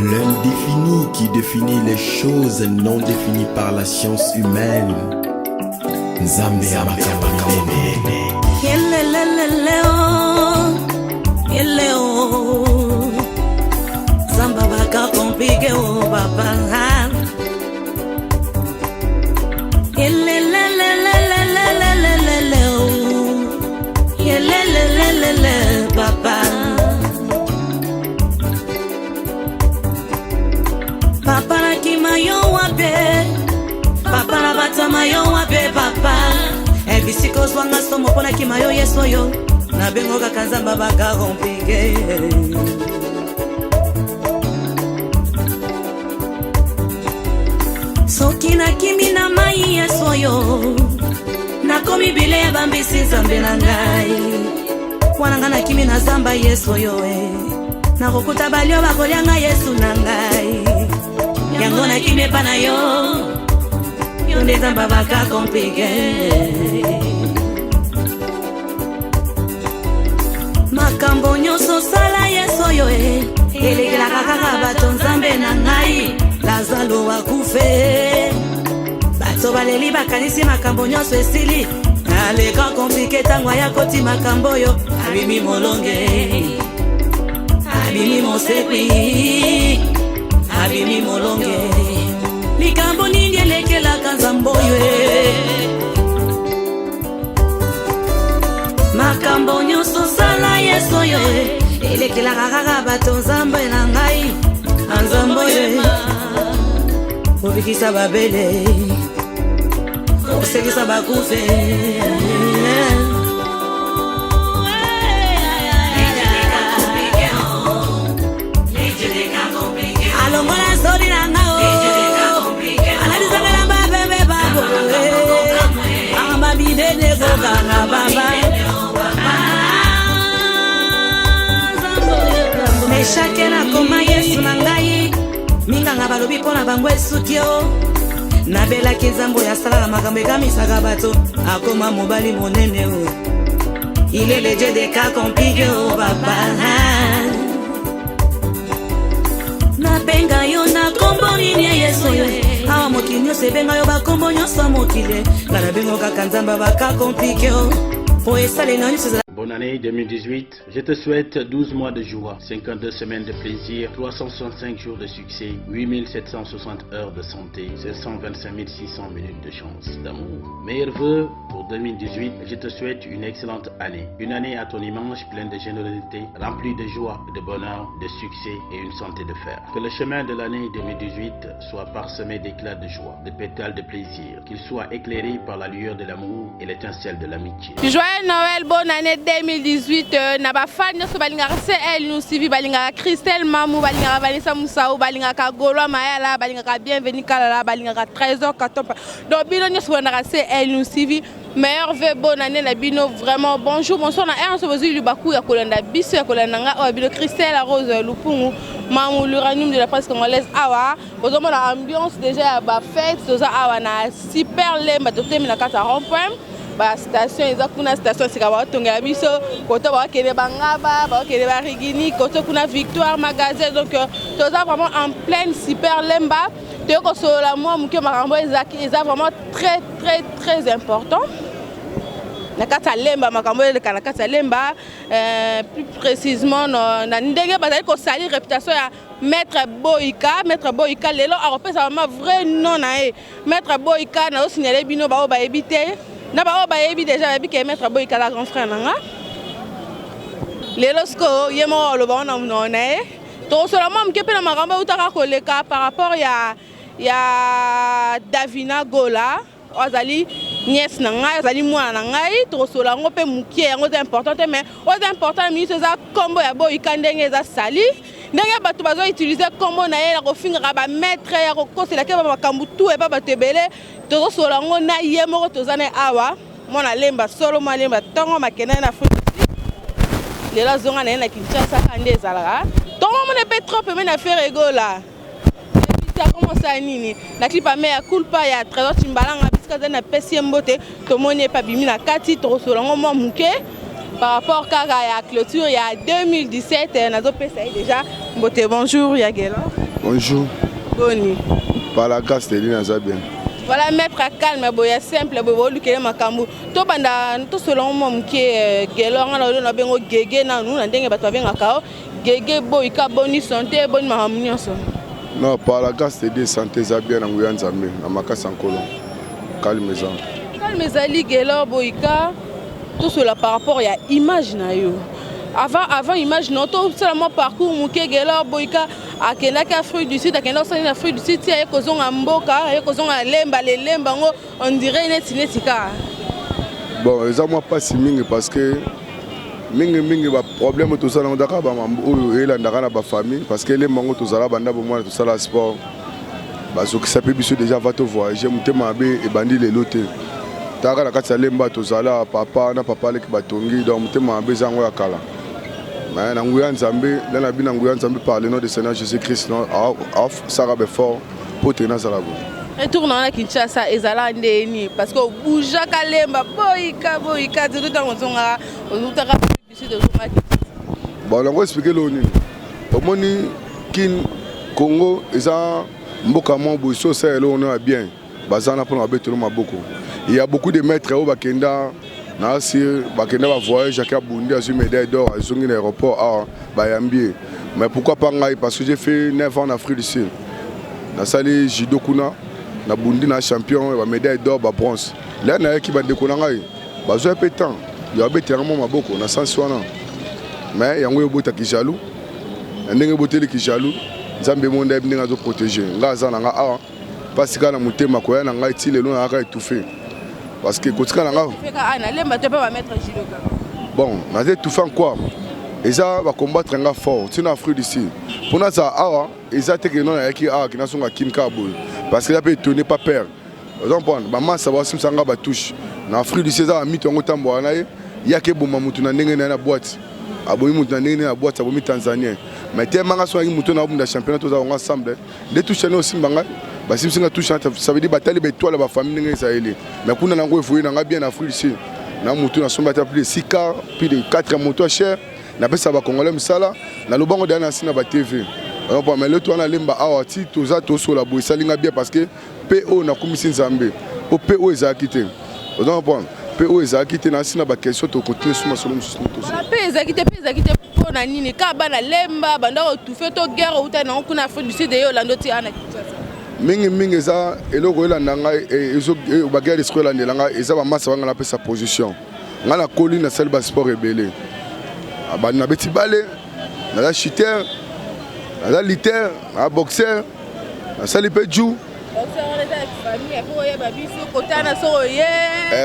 L'indéfini qui définit les choses non définies par la science humaine. Nzambe ya makambo minene. Yelelelele oh, yele oh. Zamba baka compliqué oh papa. Yelelelelelelelelele oh. Yelelelelele papa. Papa nakima yo wapi papa nabatama yo wapi papa e bisika ozwanga somo mpo nakima yo yesu oyo nabengo kaka nzambe baka compliqué soki nakimi na mai yesu oyo nakomi bile ya bambisi nzambe na ngai wana ngai nakimi na zamba yesu oyo e nakokuta balio bakolia ngai yesu na ngai yango nakimi epa na yo yo nde zamba baka compliqué makambo nyonso osala yesu oyo e elekelaka kaka bato nzambe na ngai lazalo akufe bato baleli bakanisi makambo nyonso esili aleka compliqué ntango aya koti makambo oyo abimi molonge abimi mosekwi abimi molonge likambo nini elekelaka nzambe oyo e makambo nyonso osala yesu oyo e elekelaka kaka bato nzambe na ngai na nzambe oyo e obikisa babele osekisa bakufe alongola soni na nga alalisangela babebe babo amba minene kokanga baba meshake nakoma yesu na ngai minganga balobi mpo na bango esuki o nabelaki nzambe oyo asalaka makambo ekamisaka bato akoma mobali monene o il est le dieu des cas compliqués o papa nabenga yo na kombo nini ya yesu oyo awa mokili nyonso ebenga yo bakombo nyonso ya mokili nga nabengo kaka nzambe baka compliqué o po esaleli nyonso ezala Bonne année 2018. Je te souhaite 12 mois de joie, 52 semaines de plaisir, 365 jours de succès, 8760 heures de santé, 525 600 minutes de chance, d'amour. Meilleurs vœux pour 2018. Je te souhaite une excellente année. Une année à ton image, pleine de générosité, remplie de joie, de bonheur, de succès et une santé de fer. Que le chemin de l'année 2018 soit parsemé d'éclats de joie, de pétales de plaisir, qu'il soit éclairé par la lueur de l'amour et l'étincelle de l'amitié. Joyeux Noël, bonne année 2018. Na bafan nyonso balingaka CL News TV, balingaka Christelle Mamou, balingaka Vanessa Moussaou, balingaka Gaulois Mayala, balingaka Bienvenue Kalala, balingaka Trésor Katompa. Donc bino nyonso bolingaka CL News TV. Meilleurs vœux, bonne année na bino vraiment. Bonjour, bonsoir na heure bozwi libaku ya kolanda biso ya kolanda nga oyo bino Christelle Rose Lupungu, Mamou l'uranium de la presse congolaise awa. Bozomona ambiance déjà ya ba fête, toza awa na super lemba totemi na kati ya rond-point. Ba station eza kuna station sika baotongela biso koto baokende bangaba baokende barigini koto kuna victoire magasin donc toza vraiment en pleine super lemba toyei kosolola mwa moke makambo eza vraiment très très très important na kati ya lemba makambo eleka na kati ya lemba plus précisément na ndenge bazali kosali réputation ya maître Boyka. Maître Boyka lelo akopesa vraiment vrai nom na ye. Maître Boyka nazosignale bino baoyo bayebi te na baoyo bayebi déjà bayebi ke maître Boyka aza grand frère na nga. Lelo sikoyo ye moko aloba wana monoko na ye tokosola mwa moke mpe na makambo eutaka koleka par rapport ya Davina Gola oyo azali nièce na ngai, azali mwana na ngai. Tokosola yango mpe mokie, yango eza important te, mais oyo eza important na minute eza nkombo ya Boyka, ndenge eza sali, ndenge bato bazoutilize nkombo na ye na kofingaka bamaître ya kokoselaki bamakambo tu epa bato ebele. Tozosola yango na ye moko, toza na ye awa, mwana lemba solo, mwana lemba ntongo makenda ye na Afrique lelo azonga na ye na Kinshasa kaka nde ezalaka. Tongomona mpe trop pembeni na Ferre Gola akomosala nini na clip ame ya culpa ya Trésor Chimbalanga bisika azali na pesi ye mbote. Tomoni ye mpe abimi na kati, tokosola yango mwa moke par rapport kaka ya clôture ya 2017. Nazopesa ye déjà mbote. Bonjour ya Gelo. Bonjour. Boni. Par la grâce de Dieu, naza bien. Voilà maître calme boya simple boye bolukele makambo tobanda tosolola mwa moke gelo nga na na bengo gege nanu na ndenge bato babengaka yo gege boyika boni santé boni makambo nyonso. Non, par la grâce de Dieu, santé eza bien na nguya Nzambe na makasi ya Nkolo. Calme eza. Calme ezali. Gelo boyika, tosolola par rapport ya image na yo. Avant image na yo, tosala mwa parcours moke. Gelo boyika akendaki Afrique du Sud, akendaki kosala na Afrique du Sud ti aye kozonga mboka, aye kozonga lemba lelemba yango on dirait neti kaka. Bon, eza mwa mpasi mingi parce que mingimingi baproblème tosala yango kaka bamambo oyo elandaka na bafamille, parce que elemba yango tozala banda bomwana, tosala sport, bazokisa mpe biso déjà va tovoyage. Motema mabe ebandi lelo te. Taka na kati ya lemba tozala papa na papa aleki batongi, donc motema mabe eza yango ya kala. Mais na nguya Nzambe nde na bino, na nguya Nzambe, par le nom de Seigneur Jésus Christ, asaka befort mpo te nazala boye. Retour na wana Kinshasa ezala ndeni? Parce que obougeaka lemba boyika boyika ti ntango ozongaka, ozutaka biso tozonga Kinshasa. Bon, nango expliquer loo nini. Omoni Kin, Congo eza mboka mwa boye, so osala eloko no ya bien, baza wana mpona babetelo maboko. Il y a beaucoup de maîtres oyo bakenda na asir, bakenda bavoyage, ake abundi, azwi médaille d'or, azongi na aéroport awa bayambi ye. Mais pourquoi pas ngai? Parce que j'ai fait 9 ans en Afrique du Sud, nasali judo kuna, nabundi na champion, bamédaille d'or, babronze. Lea nayaki, bandeko na ngai bazwa mpe temps ya babetelanga mwa maboko na sens wana. Mais yango ebotaki jaloux na ndenge eboteliki jaloux. Nzambe mo nde ayebi ndenge azoprotéger ngai. Aza na nga awa mpasi kaka na motema. Koya na ngai ti lelo nayaka étouffé parce que kotika na nga. Nalemba to mpe bamaître judoka. Bon, naza étouffé en quoi? Eza bacombattre nga fort ntina Afrique du Sud mpo nazala awa. Eza te ke no nayaki awa ke nazonga Kini kaka boye, parce que eza mpe étonné pas père ozocomprendre. Bamasa basimisa nga batouche na Afrique du Sud, eza bamito yango tambola na ye yaki eboma motu na ndenge na ye na boîte, abomi motu na ndenge na ye na boîte, abomi Tanzanien. Mais te manga so ayaki motu na obunda championnat, toza bango ensemble nde touche ane osimba ngai, basimbisi nga touche. Ça veut dire batali baétoile ya bafamille ndenge ezaleli. Mais kuna nango evoye na ngai bien na Afrique du Sud na motu nasombi ata plus de 6 car, plus de 4 moto ya cher, napesa bacongolais mosala na lobango deya na nsi na batv. Mais leto wana lemba awa ti toza tosola boye, esalinga bien parce que mpe oyo nakumisi Nzambe po mpe oyo ezalaki te. Oza comprendre, mpe oyo ezalaki te na nsi na baquestion, tokontinue su masolo mosusu. Mpe ezalaki te, mpe ezalaki te. Mpo na nini kaka bana lemba banda kotufe to guerre outa nango kuna Afrique du Sud, eye olanda oti ana Kinshasa? Mingimingi eza eloko elanda ngai, baguerre d'esprit elandela ngai, eza bamasa banga napesa position. Ngai nakoli, nasali basport ebele, nabeti bale, naza chuteur, naza lutteur, naza boxeur, nasali mpe ju.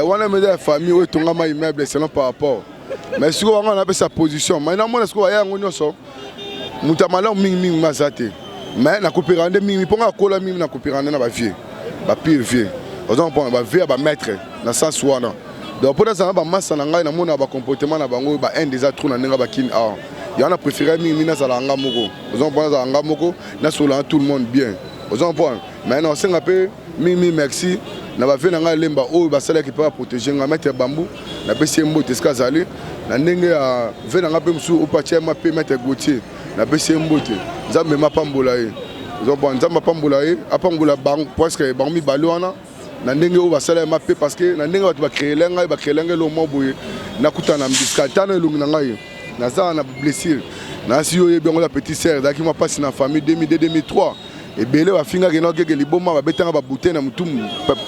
Wana meza ya famille oyo etongama immeuble selon par rapport. Mais sikoyo bango napesa position, mais namona sikoyo baya yango nyonso moto ya malamu mingimingi ma aza te. Mais nakopera nde mingi mpo nga akola mingi, nakopera nde na bavieux, bapire vieux, oza comprendre, bavieux ya bamaître na sens wana. Donc mpo nazala na bamasa na ngai, namona bacomportement na bango, bainde eza trop na ndenge bakini awa. Yango na préféré mingi nazala nga moko, oza comprendre, nazala nga moko, nasola na tout le monde bien, oza comprendre. Mais naosenga mpe mingi merci na bavieux na ngai lemba oyo basalaki mpe baprotéger ngai. Maître Bambu, napesi ye mbote esika azali. Na ndenge ya vieux na ngai mpe mosusu opatia ma mpe maître Gautier, napesi ye mbote. Nzambe mapambola ye, Nzambe apambola ye, apambola presque bango mibale wana na ndenge oyo basala ye mape, parce que na ndenge bato bacréela ngai, bacréela ngai eloko moko boye, nakutana na mbiska ata na elongi na ngai, naza na blessure nasi yo oyebi yango. La petite sœur ezalaki mwa mpasi na famille 2002 2003, ebele bafingaki na okeke liboma, babetanga babute na mutu,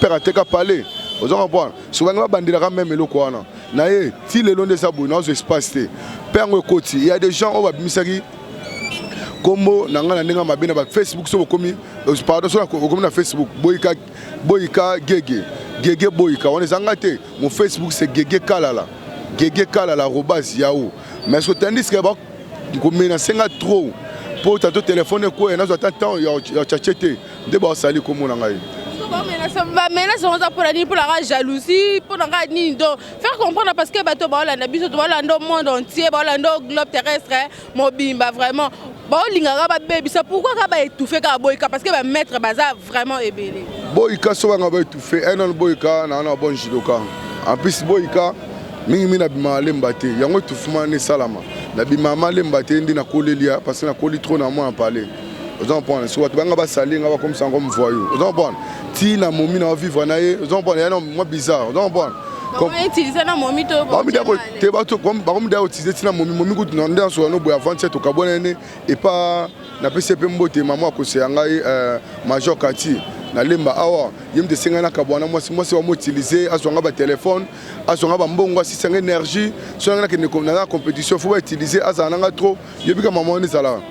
père ateka pale, oza comprendre. So bangi babandelaka même eloko wana na ye ti lelo nde eza boye, nazwa espace te mpe yango ekoti. Ya des gens oyo babimisaki kombo na ngai na ndenge mabe na bafacebook. So bokomi, pardon, so okomi na Facebook boyika boyika gege gege boyika, wana eza ngai te. Mon Facebook, c'est Gege Kalala, Gege Kalala @yahoo. Mais so tandis que komenacer nga trop mpo tato telefone ekoya, nazwa ata temps ya chache te nde baosali kombo na ngai. Bamenace yango eza mpona nini? Mpona ka jalousie, mpona ka nini? Donc faire comprendre, parce que bato baolanda biso, baolanda monde entier, baolanda globe terrestre mobimba, vraiment baolingaka babebisa. Pourquoi kaka baétouffe kaka boyika? Parce que bamaître baza vraiment ebele. Boyika so banga baétouffe un boyika na wana bon judoka. En plus boyika mingimingi nabimaka lemba te, yango étouffement wana esalama. Nabimaka malemba te nde nakolelia parce que nakoli trop na mwa pale. Oza comprendre? Soki bato banga basali nga, bakomisa yango voyou. Oza comprendre? Ti na momi na vivre na ye, oza comprendre? Ya na mwa bizarre, oza comprendre? Utiliser na momi to te, bakomi da utiliser ntina momi. Momi kutu na nde nasola no boye, avant tokabwana ne epa napesi ye mpe mbote. Mama akoseya ngai, major kati nalemba awa, ye moto esengai nakabwana. Mwasi, mwasi bamoutilize, azwanga batelefone, azwanga bambongo, asisanga énergie. So nanga nakende naza na compétition, faut bautilize, azala nanga trop. Yebika mama wana ezalaka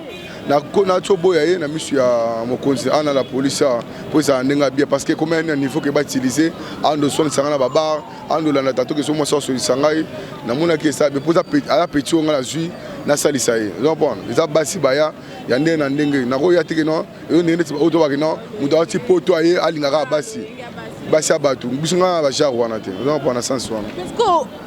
nati oboya ye na miso ya mokonzi ana la police awa, mpo ezala ndenge ya bien, parce que ekoma na niveau ke bautilize, ando oswanisanga na babar, ando olanda tato ke so mwasi asolisa ngai. Namonaki esala bien, mpo aza petit oyo ngai nazwi nasalisa ye. Ozomprendre? Eza basi baya ya ndenge na ndenge. Nakoya teke no eyo ndenge neti oyo tobaki no moto awati poto, aye alingaka basi, basi ya bato. Biso ngai na bajare wana te. Ozomprendre na sens wana? Parce que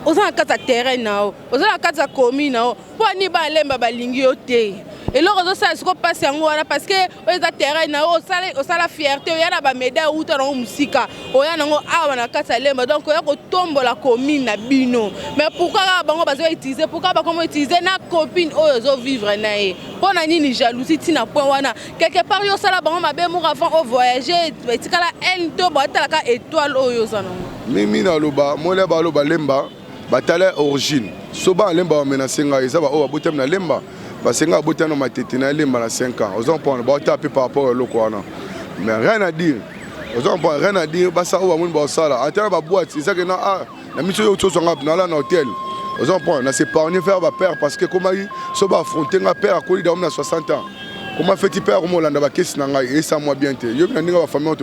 oza na kati ya terrain na yo, oza na kati ya commune na yo, mpo ani balemba balingi yo te. Eloko ozosala siko mpasi yango wana, parce que oyo eza terrain na yo. Osala fierté, oya na bamédaille, outa nango mosika, oya nango awa na kati ya Lemba, donc oya kotombola commune na bino. Mais pourquoi kaka bango bazo utiliser? Pourquoi bakoma utiliser na copine oyo ozovivre na ye? Mpo na nini jalousie ntina point wana? Quelque part yo osala bango mabe moko avant ovoyage, etikala haine to batalaka étoile oyo oza nango. Mimi, naloba mole, baloba Lemba batala origine. So bana Lemba bamenase ngai, eza baoyo babotami na Lemba, parce ngai abotami na Matete na Lemba na 5 ans. Oza comprendre? Baotala mpe par rapport ya eloko wana, mais rien à dire. Oza comprendre? Rien à dire. Basala oyo bamoni baosala, ata na baboite ezake na ah, na miso oyo tozwanga nala na hotel. Oza comprendre? Na s'épargne faire bapère, parce que komaki so baaffronte nga, père akoli daomi na 60 ans, koma feti père akoma olanda bakesi na ngai, esa mwa bien te. Yobi na ndenge bafamille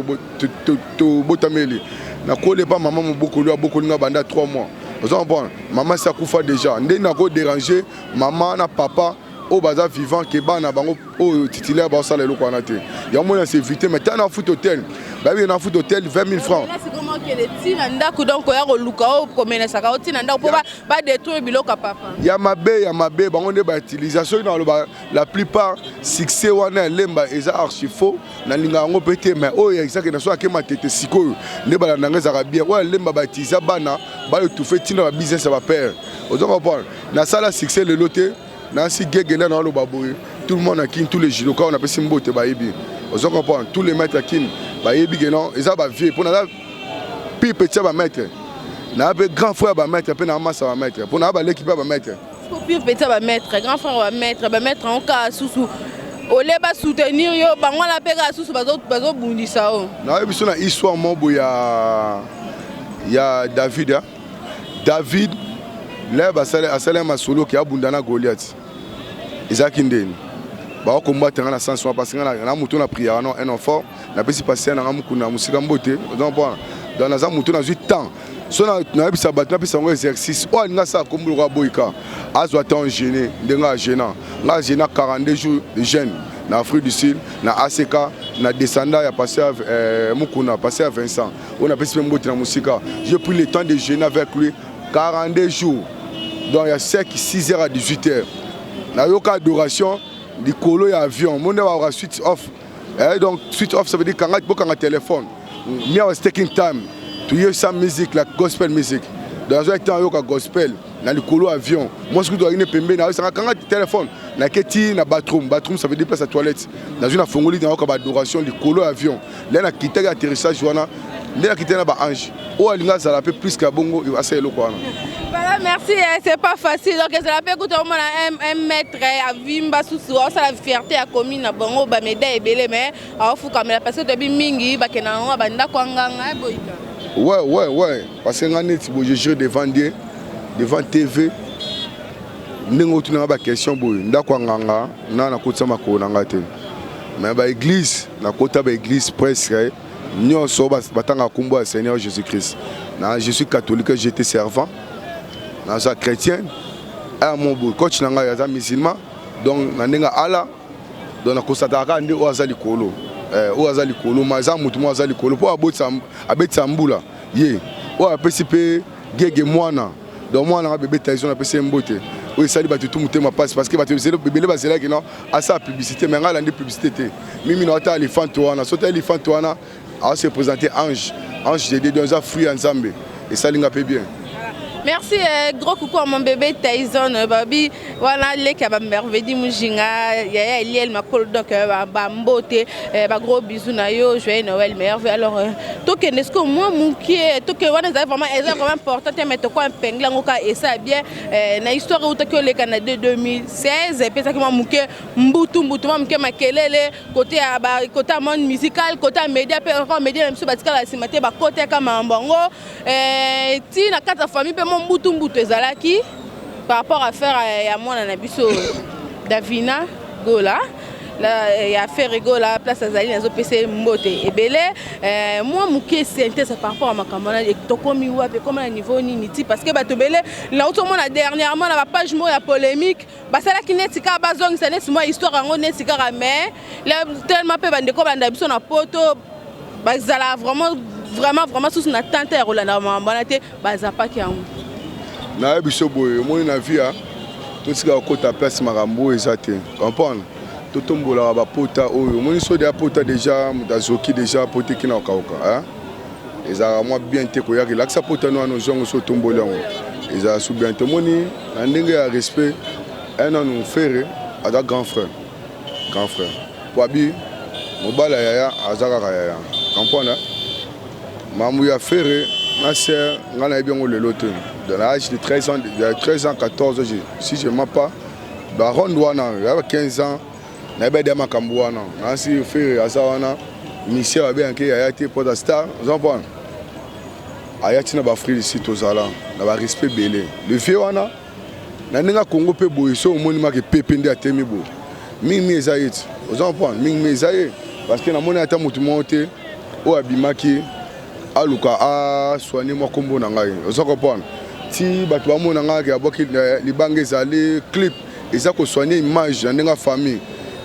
tobotameli, nakoli epa mama mobokoli, abokoli nga banda 3 mois. Oza comprendre? Mama si akufa déjà, ndenge nakodérange mama na papa oyo baza vivant ke bana bango oyo titulaire baosala eloko wana te. Yango moni na s'éviter. Mais tala, na futa hotel, bayebi na futa hotel 20 000 francs. Okende ntina ndako, donc oya koluka oyo komenesaka o ntina ndako mpo badétruire biloko ya papa. Ya mabe, ya mabe, bango nde bautiliser. Soki naloba, la plupart succès wana ya Lemba eza archi faux. Nalinga yango mpe te, mais oyo ezaki na so ake Matete sikoyo nde balanda ngo, ezalaka bien. Oyo ya Lemba bautiliza bana, baétouffe ntina babusiness ya bapère. Oza comprendre? Nasala succès lelo te. Nasi gegele na aloba boye, tout le monde na Kini, tous les judoka oyo napesi mbote bayebi. Oza comprendre? Tous les maîtres ya Kini bayebi ke non, eza bavie, mpo naza pire petit ya bamaître, naa mpe grand frère ya bamaître, mpe naa masa bamaître, mpo naa baleki mpe ya bamaître. Pire petit ya bamaître, grand frère ya bamaître, bamaître yango kaka susu ole basoutenir yo, bango wana mpe kaka susu bazobundisa o. Nayebi biso na histoire moko boye ya David. David lebe asali masolo ke abunda na Goliath, ezalaki ndeni bakokombate nga na sens wana, parce que nga na moto na prière no un enfant. Napesi pasteur nanga mokunda mosika mbote. Ozomprendre? Donc naza moto nazwi temps. So nayebisa bato, napesa yango exercice oyo alingi asala kombo lokola boyika, azwa temps jeûne ndenge agena. Nga agena 42 jours de jeûne na Afrique du Sud, na ACK, na descendant ya pasteur Mukuna, pasteur Vincent oyo napesi mpe mbote na mosika. J'ai pris le temps de jeûner avec lui 42 jours, donc ya sec 6 heures à 18 heures. Nayoka adoration likolo ya avion monde baoka switch off. Donc switch off, ça veut dire kanga, bokanga téléphone. Me, I was taking time to hear some music like gospel music. Donc nazwaki temps ayoka gospel na likolo avion. Mwasi kutu azalaki ne pembeni, ayosanga kanga téléphone. Naketi na bathroom. Bathroom, ça veut dire place ya toilette. Nazwi, nafongoli, nayoka baadoration likolo ya avion. Nde nakitaki atterrissage wana, nde nakitaki na baange. Oyo alingi azala mpe plus que bongo, asala eloko wana. Voilà, merci, hein, c'est pas facile. Donc, ezala mpe kuta omona un maître avimba susu, aosala fierté ya commune na bango, bamédaille ebele, mais aofukamela, parce que toyebi mingi bakenda nango bandako ya nganga boyika. Ouais, parce que nga neti boye, je jure devant Dieu, devant TV, ndenge otunanga baquestion boye, ndako ya nganga na nakotisa makolo na nga te, mais baéglise nakota, baéglise presque nyonso batangaka nkombo ya Seigneur Jésus Christ. Na je suis catholique, j'étais servant, naza chrétien. Aya mo boye, coach na ngai aza musulman, donc na ndenge ala, donc nakosataka kaka nde oyo aza likolo, oyo aza likolo. Ma eza motu moko aza likolo mpo abetisa mbula, ye oyo apesi mpe gege mwana. Donc mwana nga bébé Tyson, apesi ye mbote. Oyo esali bato tu motema mpasi, parce que bato ebele bazelaki no asala publicité, mais ngai alandi publicité te. Mimi na ata elefante wana, so ta elefante wana ase présenter ange, ange de Dieu. Donc eza fruit ya Nzambe, esali nga mpe bien. Merci, gros coucou à mon bébé Tyson, babi, voilà, leki ya bamerveille Mujinga, yaya Eliel Makolo, donc bambote, ba gros bisous na yo, joyeux Noël, merveille. Alors, tokende ce que moi mokie, toke wana eza vraiment important te, mais toko épingle yango ka esa bien na histoire eutaki oleka na 2016, epesaki mwa moke mbutu mbutu, mwa moke makelele côté ya ba côté ya monde musical, côté ya média mpe encore média na biso batikala nsima te, bakoteka makambo yango ti na kati ya famille mpe mo mbutu mbutu ezalaki par rapport à affaire ya mwana na biso Davina Gola la ya Ferre Gola. Place azali, nazopesa ye mbote ebele. Mwa moke synthèse par rapport à makambo wana, tokomi wapi, ekoma na niveau nini ti? Parce que bato ebele nauti omona dernièrement na bapage moko ya polémique, basalaki neti kaka bazongisa neti mwa histoire yango neti kaka, mais tellement mpe bandeko banda biso na Poto bazala vraiment vraiment vraiment susu na tante ya kolanda makambo wana te, bazapaki yango. Nayebi biso boye, omoni na vie ya totika kokota place makambo oyo eza te, comprendre. Totombolaka bapota oyo omoni so deya pota déjà, moto azoki déjà pota eki na kokauka, ezalaka mwa bien te. Koyaka elakisa pota no wana, ozwi yango so otomboli yango, ezalaka su bien te. Omoni na ndenge ya respect nanu Ferre aza grand frère, grand frère po abi mobala yaya aza kaka yaya, comprendre. Makambo ya Ferre na sœur, ngai nayebi yango lelo te. Dans l'âge de 13 ans, de 13 ans, 14 ans, si je mens pas, baronde wana ya 15 ans, nayebi ade makambo wana. Nasi Ferre aza wana mission babengaki yaya te po aza star, oza comprendre. Aya ntina baAfrique ici, tozala na barespect ebele. Le vieux wana na ndenge ya Congo mpe boye, so omoni maka epepe nde atemi boye mingi eza ye ti, oza comprendre, mingi eza ye, parce que namoni ata motu moko te oyo abimaki aluka asoigne mwa nkombo na ngai, oza comprendre. Ti bato bamona ngai abwaki libanga, ezali clip, eza kosoigne image na ndenge ya famille.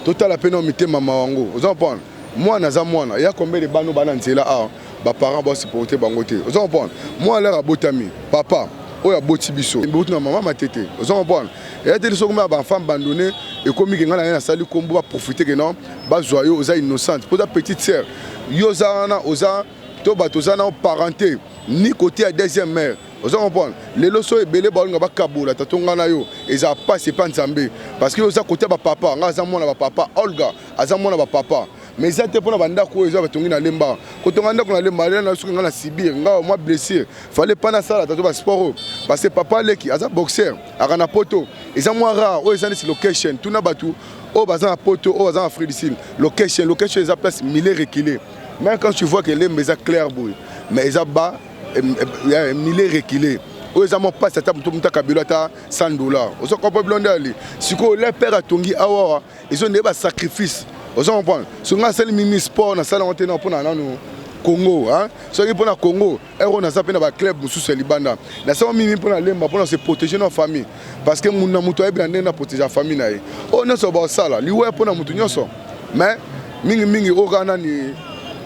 Totala mpe na mitema mawango, oza comprendre. Mwana aza mwana ya combien de bano bana nzela awa, baparent basupporte bango te, oza comprendre. Mwana lere abotami, papa oyo aboti biso boti na mama matete, oza comprendre. Eya te soki ya baenfant abandonné ekomi ke ngai na ye nasali kombo, baprofite ke non, bazwa yo, oza innocente mpo oza petite sœur. Yo oza wana, oza to bato oza na parenté ni côté ya deuxième mère, oza comprendre. Lelo so ebele baolinga bakabola tato ngai na yo, eza pasi epa Nzambe, parce que oza côté ya bapapa. Ngai aza mwana bapapa, Olga aza mwana bapapa, mais eza te mpona bandako oyo eza batongi na Lemba. Kotonga ndako na Lemba lela na soki ngai na sibir ngai mwa blessure, fallait pas nasala tato basport oyo, parce que papa leki aza boxer, aka na Poto. Eza mwa rare oyo eza neti location. Tuna bato oyo baza na Poto, oyo baza na Afrique du Sud, location, location eza place mille reculé. Même quand tu vois que Lemba eza clair boye, mais eza ba mille reculé oyo eza mwa mpasi. Ata moto akabelo ata 100 $, ozo comprendre bilo nde ali sikoyo. Le père atongi awawa, ezo nde basacrifice, ozo comprendre. So ngai asali mimi sport, nasala yango te na mpona nanu Congo. Soki mpona Congo ere oyo naza mpe na baclub mosusu ya libanda, nasala mimi mpona Lemba, mpona se protéger na famille, parce que na moto ayebi na ndenge na protéger ya famille na ye. Oyo nyonso basala liwa mpona motu nyonso, mais mingimingi oyo kaka nani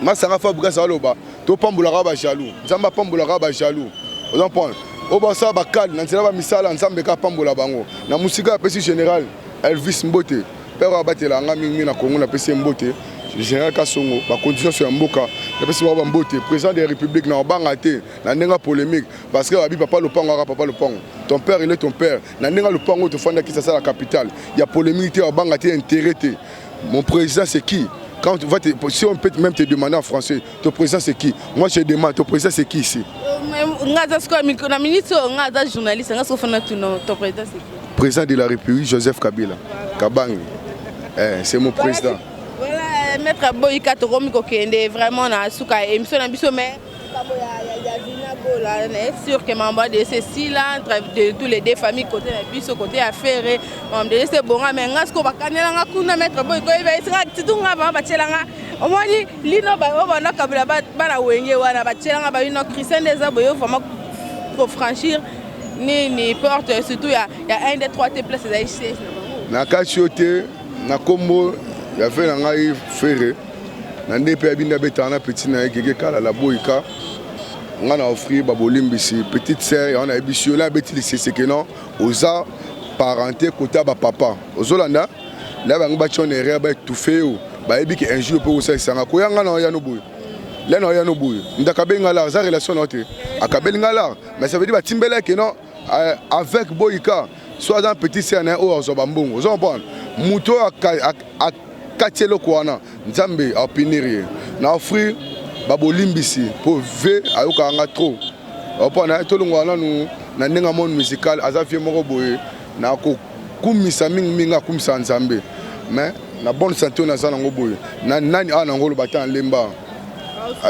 masanga Fabrikas aloba, topambolaka bajaloux, Nzambe apambolaka bajaloux, oza comprendre. Oyo basala bakale na nzela bamisala, Nzambe ka apambola bango na mosika. Apesi général Elvis mbote, mpe oyo abatela nga mingi na Congo, napesi ye mbote. Général Kasongo, bakonzi nyonso ya mboka, napesi bango bambote. Président de la République na obanga te na ndenge ya polémique, parce que babi papa lopango aka papa lopango, ton père il est ton père. Na ndenge ya lopango oyo tofandaki, sasa la capitale ya polémique te, obanga te, intérêt te. Mon président, c'est qui? Quand tu vas te, si on peut même te demander en français, ton président, c'est qui? Moi, je demande, ton président, c'est qui ici? Nga aza sikoyo na minute oyo, nga aza journaliste, nga sikoyo fana tuna: ton président, c'est qui? Président de la République, Joseph Kabila Kabange, eh, c'est mon président. Voilà, maître Boyika, tokomi kokende vraiment na suka émission na biso, mais makambo ya Vina Gola, na sûr que mambo ya dese esila entre de tous les deux familles, côté na biso, côté ya Ferre, mambo de dese bonga. Mais nga sikoyo bakanelanga kuna, maître Boyika, oyeba esinga titu nga bango batielanga, omoni lino oyo bandakabela bana Wenge wana, batielanga balino Christian nde eza boye, vraiment kofranchir nini porte, surtout ya 1 2 3 te, place ezali siège na bango. Na kati yo te, na nkombo ya ve na ngai Ferre, na nde mpe abindi abetaka na petit na ye Gege Kalala Boyika, ngai na offrir babolimbisi petite sœur yango. Nayebisi yo, na abeti liseseke non, oza parenté kota bapapa, ozolanda na bango, batia en erreur, baétouffe yo. Bayebi ke un jour mpe kosalisanga koya ngai na oyano boye, le na oyano boye, moto akabenga lar aza relation na yo te, akabeli nga lar, mais ça veut dire batimbela ke non. Avec Boyika, so aza petit sœur na ye oyo azwa bambongo, ozo comprendre? Moto oyo akati eloko wana, Nzambe apunir ye. Na offrir babolimbisi mpo ve ayokaka nga trop opona tolongwa nanu na ndenge ya monde musical. Aza vie moko boye na kokumisa mingimingi, akumisa Nzambe, mais na bonne santé oyo naza nango boye na nani awa nango oloba ta na lemba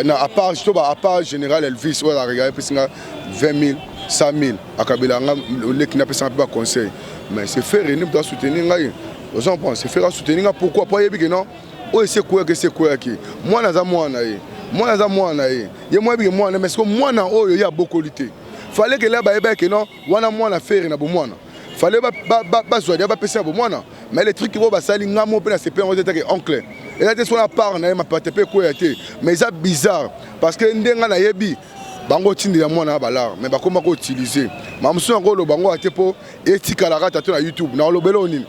na à part to ba à part général Elvis oyo azalaka epesi nga 20 000, 100 000, akabela nga leki, napesanga mpe baconseil. Mais c'est Ferre nde moto asoutenir ngai, ozo comprendre? C'est Ferre asoutenir nga. Pourquoi? Po ayebi ke non, oyo esi ekweyaki, esi ekweyaki. Mwana aza mwana ye, mwana aza mwana ye, ye mwa yebi ke mwana. Mais siko mwana oyo ye abokoli te, fallait ke la bayebaki ke non, wana mwana Ferre na bomwana, fallait bazwa dia bapesa ya bomwana. Mais le truc oyo basali nga mo mpe na sepe yango te, take oncle eza te so na part na ye mapate mpe ekweya te. Mais eza bizarre parce que nde nga nayebi bango otindela mwana ya balare, mais bakoma koutiliser mamosusu yango. Oloba yango ate mpo etikalaka tato na YouTube na olobela oyo nini.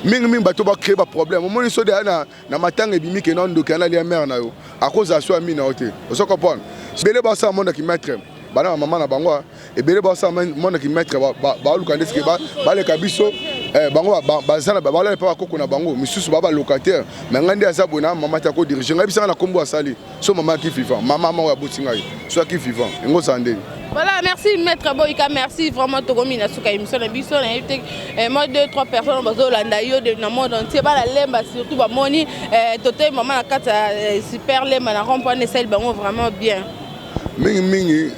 Mingimingi bato bacréer baproblème. Omoni so deya na matanga ebimi ke na ndoki ana lia mare na yo, akozala so ami na yo te, ozo comprendre? Ebele basala mondaki maître bana bamama na bango, ebele basala mondaki maître, baluka nde sike baleka biso. Bango baza na balala mpe bakoko na bango misusu baa balocataire. Mais ngai nde aza boye na mama te, akodiriger ngai bisanga na nkombo asali so mama aki vivant, mama moko aboti ngai so aki vivant, yango ozala ndenge. Voilà, merci Maître Boyika, merci vraiment. Tokomi na suka émission na biso. Na te moi, deux trois personnes bazolanda yo na monde entier, bala lemba surtout, bamoni tote mama na kati ya super lemba na rond-point, esali bango vraiment bien. Mingimingi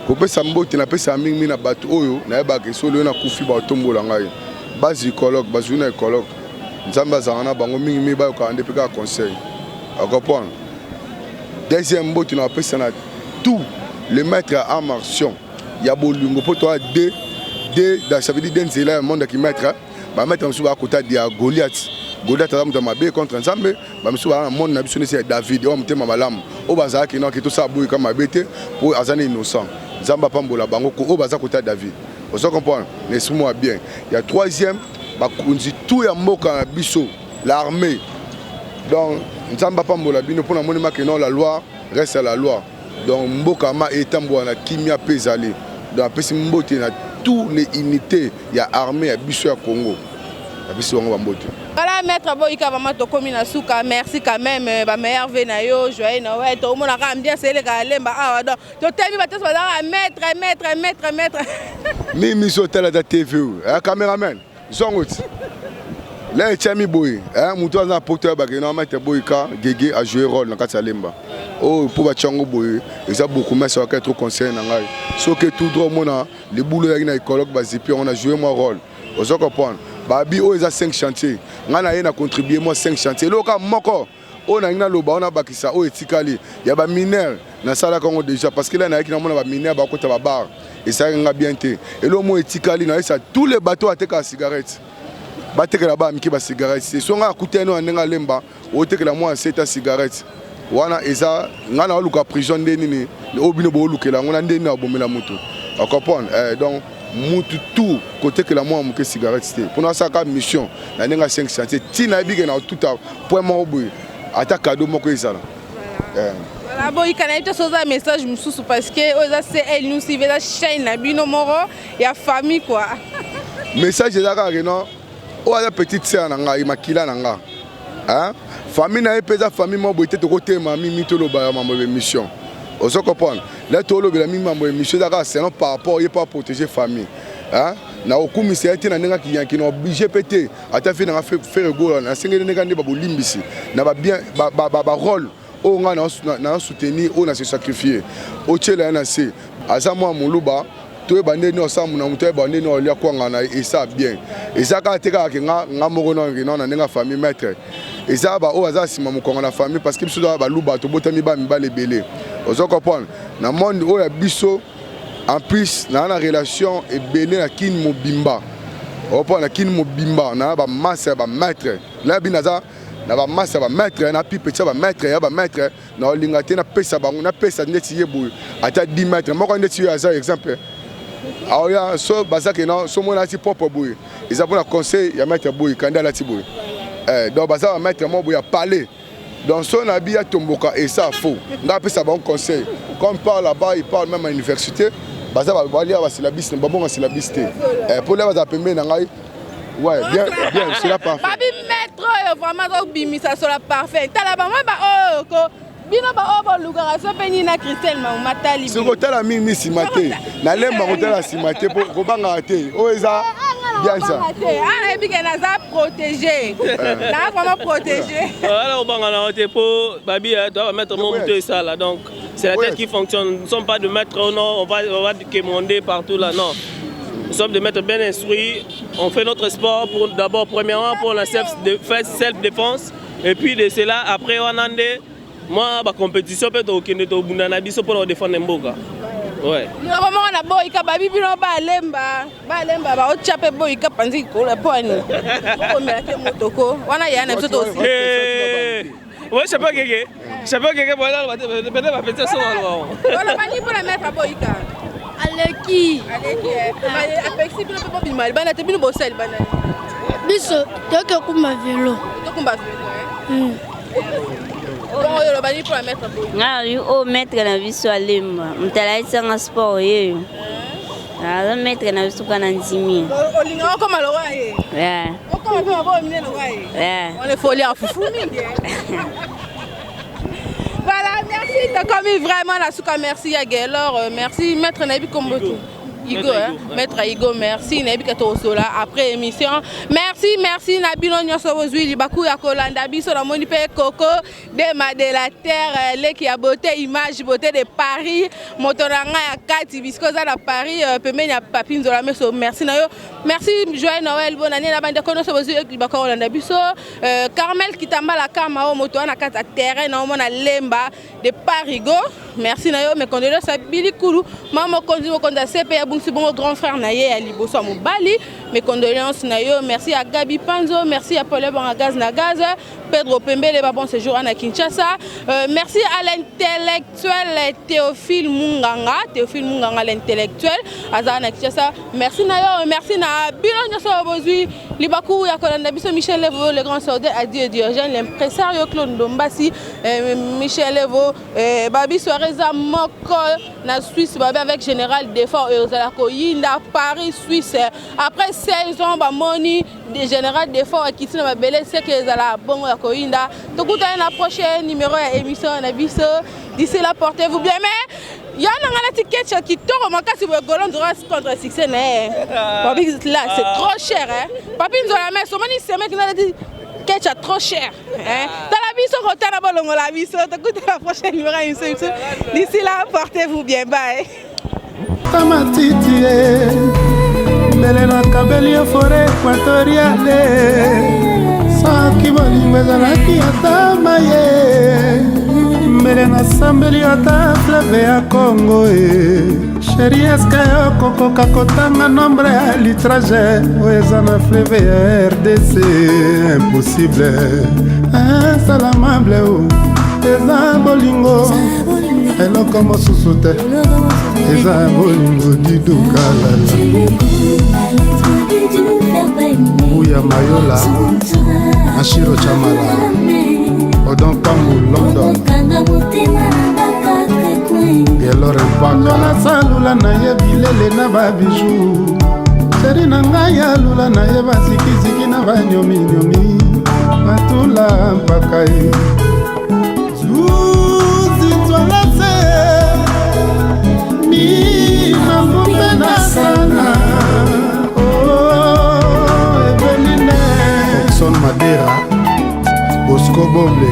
kopesa mbote, napesaka mingimingi na bato oyo nayebaka esoli oyo nakufi batombola ngai, bazwi colloque, bazwi na ecologue. Nzambe azalaka na bango. Mingimingi bayokaka nde mpe kaka conseil, acomprendre. Deuxième mbote na bapesa na tout le maître ya art martiaux ya bolingo, mpo toa de de, ça veut dire de nzela ya monde ya kimaître. Bamaître mosusu bakota ya Goliath. Goliath aza moto ya mabe contre Nzambe. Bamisusu baza na monde na biso nesi ya David oyo motema malamu, oyo bazalaki noki tosala boyika mabe te mpo aza na innocent. Nzambe apambola bango oyo baza kota David, ozo comprendre, na esprit moko ya bien. Ya troisième, bakonzi tout ya mboka na biso, l'armée, donc Nzambe apambola bino mpo namoni make non, la loi reste la loi. Donc mboka ma etambola na kimia mpe ezali. Donc apesi mbote na tous les unités ya armée ya biso ya Congo, apesi bango bambote. Voilà, Maître Boyika, vraiment tokomi na suka. Merci quand même, bameilleurs vœux na yo, joyeux Noël. Tomonaka ambiance eleka lemba awa, donc totemi bato nyonso bazalaka maître, maître, maître, maître. Mingi so otala ata TV oyo, cameraman zongo ti la etiami boye, moto aza na poto oyabaka ena maître Boyika gege ajoue rôle na kati ya lemba oyo mpo batia yango boye. Eza bourgmestre waka trop conseil na ngai, soki tout droit omona libulu oyaki na ecologue, bazipi yango na joue mwa rôle, ozo comprendre? Babi oyo eza 5 chantier, ngai na ye na contribue mwa 5 chantier. Eloko kaka moko oyo nalingi naloba, oyo nabakisa, oyo etikali ya baminere, nasalaka yango déjà parce que la nayaki namona baminere bakota babar, esalaki nga bien te. Eloko moko etikali, nayesa tous les bateau atekaka cigarette, batekela bana mike bacigarette te. So ngai akutani na ndenge alemba otekela mwa seta cigarette wana, eza ngai na oluka prison nde nini oyo bino boolukela yango na nde nini abomela motu, ocomprendre? Donc mutu tout kotekela mwana moke cigarette te, mpona asalaka mission na ndenge ya 5 chantier ntina yebi ke na otuta point moko boye, ata cadeau moko ezala. Voilà, Boyika, na ye te soza message mosusu parce que oyo eza CL News TV, eza chaîne na bino moko ya famille quoi. Message eza kaka ke non, oyo aza petite sœur na ngai, makila na nga, famille na ye mpe eza famille moko boye te. Tokotema mimi, toloba ya mambo ya émission, ozo comprendre? La tolobela mingi mambo ya émission eza kaka selon par rapport ye mpo aprotéger famille. Na okumisa ye te na ndenge akiyanki na oblige mpe te. Ata fe nanga Ferre Gola, nasengeli ndenge nde babolimbisi na babien barôle oyo ngai na soutenir, oyo na se sacrifier, otiela ye na se. Aza mwa moluba, toyeba nde nini osala na moto, ayeba nde nini olia kwanga na ye. Esa bien, eza kaka te kaka ke nga moko nano na ndenge ya famille maître, eza baoyo aza nsima mokongo na famille, parce que biso toza baluba, tobotami ba mibale ebele, ozo comprendre? Na monde oyo ya biso, en plus naa na relation ebele na kini mobimba, opo na kini mobimba naa bamasse ya bamaître nayebi, naza na bamasse ya bamaître na pipe tia bamaître ya bamaître na olinga te napesa bango, napesa ndeti ye boye ata 10 mètre moko ndeti oyo aza exemple aoya so baza ke na so mona alati propre boye, eza mpona conseil ya maître boye kandi alati boye. Donc baza bamaître moko boye ya palais. Donc so na bi atomboka, eza faux. Nga apesa bango conseil comme par là-bas, il parle même à l'université. Baza balia ba syllabus, babonga syllabus te. Eh, po baza pembeni na ngai. Ouais, bien, bien, c'est là parfait. Babi maître oyo vraiment azobimisa sola parfait. Tala bango ba oyo ko bino ba oyo bolukaka so mpe nini na Christelle Matali. Soki otala mingi mi nsima te, nalemba kotala nsima te mpo kobangaka te. Oyo eza bien ça. Ah, nayebi ke naza protégé. Naza vraiment protégé. Voilà, obanga na te po babi doit mettre mon moto et ça là. Donc c'est la tête qui fonctionne. Nous ne sommes pas de maîtres, oh non, on va quémander partout là, non. Nous sommes des maîtres bien instruits. On fait notre sport pour d'abord, premièrement, pour la self-défense. Et puis de cela, après, on a moi, ma compétition peut être okende tobunda na biso pour défendre mboka. Ouais. Liloba moko na boyika, babi bino balemba balemba baotya mpe boyika panzi likolo po ani okomelaki motoko wana ya na biso tosi. Ouais, chapeau gege. Chapeau gege, voilà, peut-être va péter son Oloba nini mpona maître boyika? Aleki. Aleki, apekisi bino mpe bobima libanda te. Bino bosala libanda? Biso toyoki okumba velo. Tokumba velo. Bongo oyo, oloba nini mpona maître boyika? Ngai oyo, maître na biso alemba, moto alayisanga sport yeyo, aza maître na biso kana ndimi. Olingaka okoma lokwa ye? Okoma mpe maboko minene lokwa ye? On est folie ya fufu mingi. Voilà, merci. Tokomi vraiment na suka. Merci ya Gaylor, merci maître nayebi kombo te. Igo, hein? Maître Igo, merci. Nayebi ka tosola après émission. Merci, merci na bino nyonso bozwi libaku ya kolanda biso. Namoni mpe Coco Dema de la Terre, leki ya beauté, image beauté de Paris, moto na ngai ya kati bisiko oza na Paris, pembeni ya Papi Nzola Meso. Merci na yo. Merci, joyeux Noël, bonne année na bandeko nyonso bozwi libaku ya kolanda biso. Carmel Kitambala Kama oyo moto wana kati ya terrain na omona Lemba de Parigo. Merci na yo. Mes condoléances à Billy Kulu, mama mokonzi, mokonzi ya CP ya bungisi bongo grand frère na ye ya liboso ya mobali. Mes condoléances na yo. Merci à Gabi Panzo, merci à Paul Banga Gaz na Gaz, Pedro Pembele ba bon séjour à Kinshasa. Merci à l'intellectuel Théophile Munganga, Théophile Munganga l'intellectuel aza na Kinshasa. Merci na yo, merci na bino nyonso bozwi libaku ya kolanda biso. Michel Levo, le grand soldat, adieu Diogène, l'impresario Claude Ndombasi, Michel Levo, babi soirée eza moko na Suisse, babi avec Général Defort oyo ozala koyinda Paris Suisse après 16 ans. Bamoni Général Defort akiti na mabele, seke ezala bongo ya koyinda. Tokutani na prochain numéro ya émission na biso. D'ici là, portez-vous bien. Mais ya nanga nati ketch ya kitoko makasi boye, golo nzoka contre succès na ye. Papi, là c'est trop cher, hein. Papi Nzola, mais somoni semeki nalati ketch ya trop cher, hein. Tala biso kotala bolongola biso. Tokutana prochain numéro ya émission biso. D'ici là, portez-vous bien, bye. Tamatiti ye mbele nakabeli yo forêt équatoriale. Soki bolingo ezalaki ata maye, mbele nasambeli ata fleuve ya Kongo. E chéri, eske okokoka kotanga nombre ya litrage oyo eza na fleuve ya RDC? Impossible, insalamable. O eza bolingo, eloko mosusu te, eza bolingo. Didukalala Buya Mayola, Mashiro Chamala, Odon Pambu London, Gelore Mpaka. Nasalula na ye bilele na babiju. Chéri na ngai alula na ye bazikiziki na banyominyomi batula mpaka ye zuzinzwala se mimambupe sana. Oh, Eveline Oxon Madera, Bosco Boble,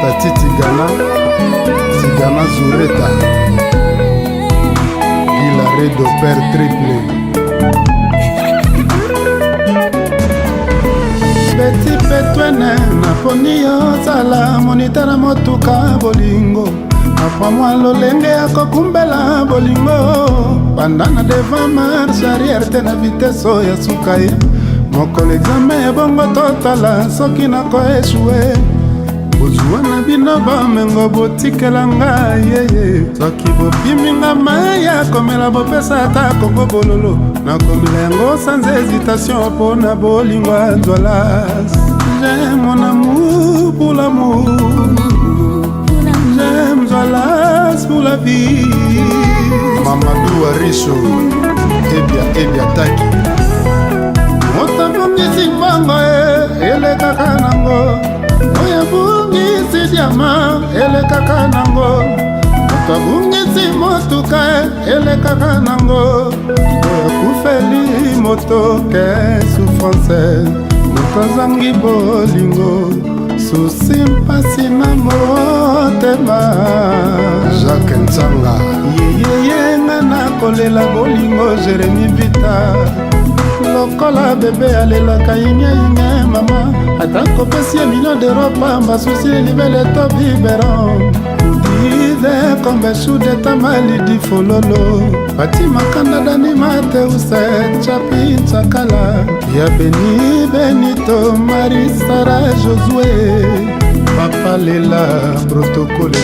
Tati Tigana, Tigana Zureta, Gilaredo Père Triple. Beti Petwene, naponi yo ozala moniteur na motuka bolingo. Apwa mwa lolenge ya kokumbela bolingo, banda na devant, marche arrière te na vitesse oyo ya suka ye. Mokolo examen ebongo, totala soki nakoéchouer. Bozwa na bino bamengo, botikela ngai yeye. Soki bopiminga mai ya komela, bopesa ata kongo bololo, nakomela yango sans hésitation mpo na bolingo ya Nzwalas. J'aime mon amour pour l'amour, j'aime Nzwalas pour la vie. Mamadou Ariso Ebia Ebia Taki. Moto abungisi mbongo e elekaka nango, oyo abungisi diama elekaka nango, moto abungisi motuka e elekaka nango, oyo akufeli moto ke souffrance, moto azangi bolingo susi mpasi na motema. Jacques Ntsanga yeyeye nga nakolela bolingo. Jeremi Vita lokola bebe alelaka inge inge mama, ata kopesi ye million d'euro pamba, susi libele to biberon. Dive kombe sudeta malidi fololo Fatima Kanda Dani Mateuse Chapi Ntsakala ya Beni Benito Marie Sara Josue Papa Lela protocole.